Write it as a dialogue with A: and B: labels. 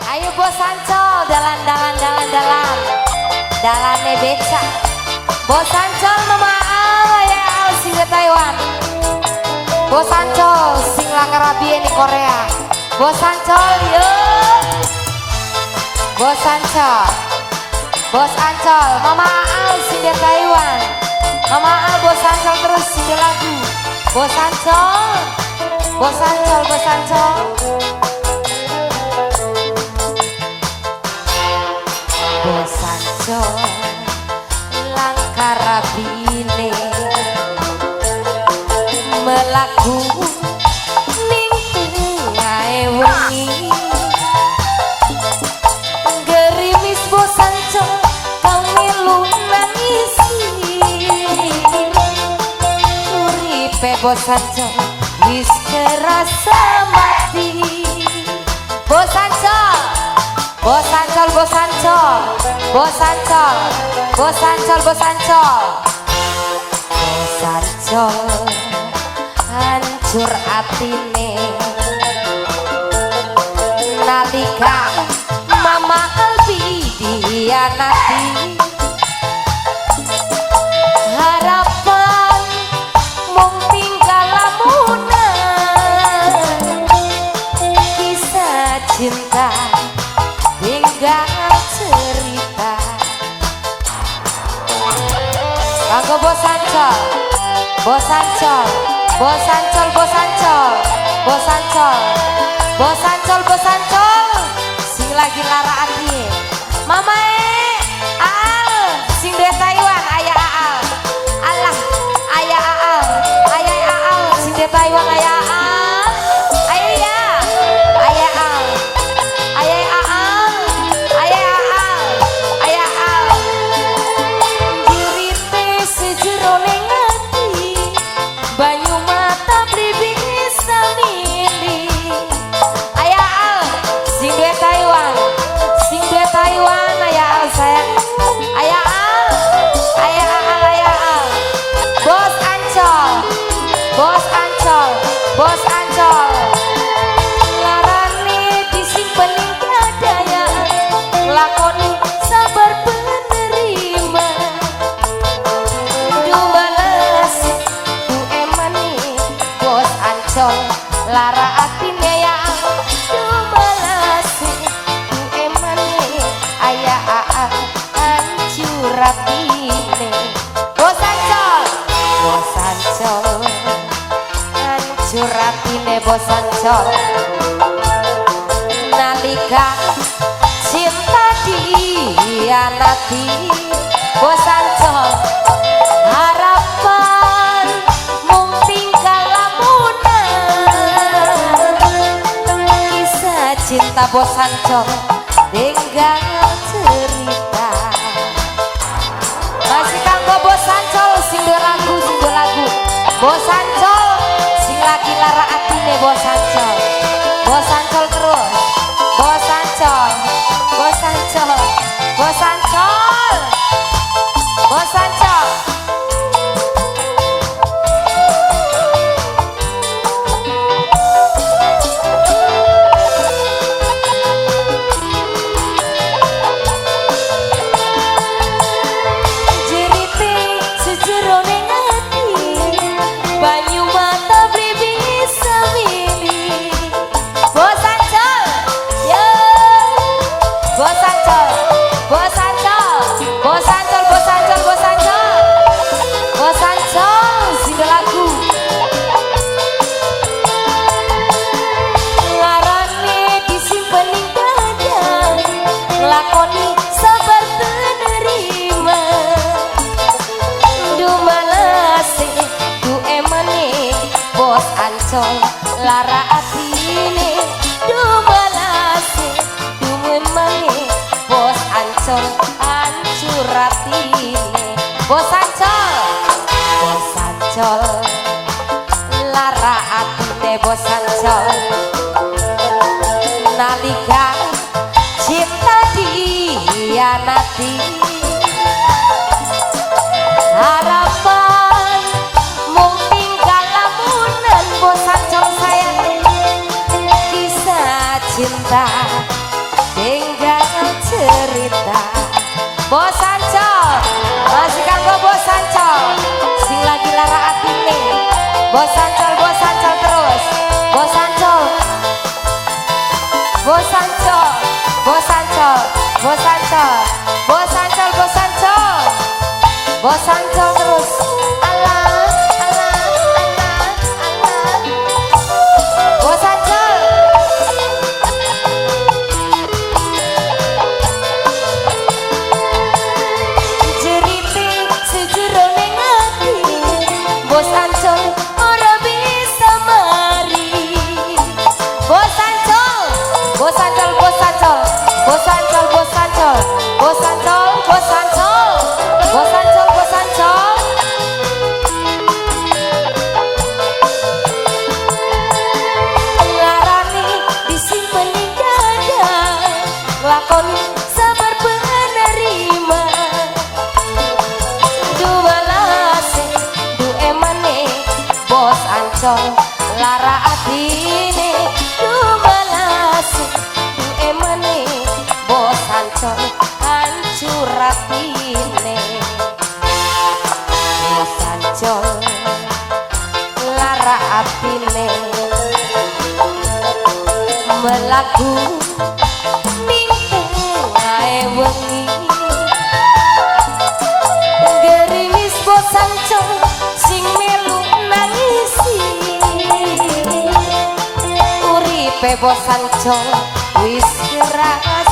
A: Ayo Bos Ancol, dalan dalan dalan dalan. Dalane beca. Bos Ancol mama al ya al sing di Taiwan. Bos Ancol sing langgar rabie di Korea. Bos Ancol yo. Bos Ancol. Bos Ancol, Mama Al sing di Taiwan. Mama Al Bos Ancol terus sing di lagu. Bos Ancol. Bos Ancol, Bos Ancol. Bos Ancol langkarabine melaku ning tengahe wengi. Gerimis Bos Ancol kang melu nangisi. Uripe Bos Ancol wis kerasa mati. Bos Ancol, Bos Ancol, Bos Ancol, Bos Ancol, Bos Ancol, Bos Ancol, Bos Ancol, hancur atine nalika Mama Albi dihianati. Harapan mung tinggal lamunan, kisah cinta tinggal cerita. Kanggo Bos Ancol, Bos Ancol, Bos Ancol, Bos Ancol, Bos Ancol, Bos Ancol, Bos Ancol, sing lagi lara ati. Mama Aal, sing di Taiwan, ayah Aal, Allah, ayah Aal, ayah Aal, sing di Taiwan ayah Aal, ayah, ayah Aal, ayah Aal, ayah Aal, ayah Aal. Jerite sejerone ati, banyu mata beli bisa milih. Ayah Al, sing duwe Taiwan, sing duwe Taiwan, ayah Al sayang, ayah Al, ayah Al, ayah Al. Bos Ancol, Bos Ancol, Bos Ancol. Larane disimpen ning kadayaan, nglakoni sabar penerima. Dumalas du emane Bos Ancol, lara atine ya. Dumalas du emane ayah Aal, hancur atine. Bos Ancol, Bos Ancol, hancur atine Bos Ancol. Nalika cinta dihianati Bos Ancol, harapan mung tinggal lamunan, kisah cinta Bos Ancol tinggal cerita. Masih kanggo Bos Ancol sing duwe lagu, sing duwe lagu. Bos Ancol sing lagi lara atine Bos Ancol. Bos Ancol terus. Bos Ancol, Bos Ancol, Bos Ancol, Bos Ancol. Jerite sejerone ati, banyu mata beli bisa milih. Bos Ancol, yo. Bos Ancol, Bos Ancol, Bos Ancol, Bos Ancol, Bos Ancol, Bos Ancol, sing lagu. Larane disimpen ning dada, nglakoni sabar penerima. Dumalase du emane Bos Ancol, lara atine. Dumalase du emane Bos Ancol, hancur atine. Bos Ancol, Bos Ancol, lara atine Bos Ancol. Nalika cinta dihianati, harapan mung tinggal lamunan Bos Ancol sayang, kisah cinta. Bos Ancol, Bos Ancol terus. Bos Ancol. Bos Ancol, Bos Ancol, Bos Ancol, Bos Ancol, Bos Ancol. Bos Ancol terus. Alah, alah, alah, alah. Bos Ancol. Jerite sejerone ati, Bos Ancol ora bisa mari. Bos Ancol, Bos Ancol, Bos Ancol, Bos Ancol, Bos Ancol, Bos Ancol, Bos Ancol, Bos Ancol, Bos Ancol. Larane disimpen ning dada, nglakoni sabar penerima. Duwalase du emane Bos Ancol lara atine. Duwalase du emane Bos Ancol hancur atine. Bos Ancol lara atine, melaku ning tengahe wengi, gerimis Bos Ancol sing melu nangisi. Uripe Bos Ancol wis keras.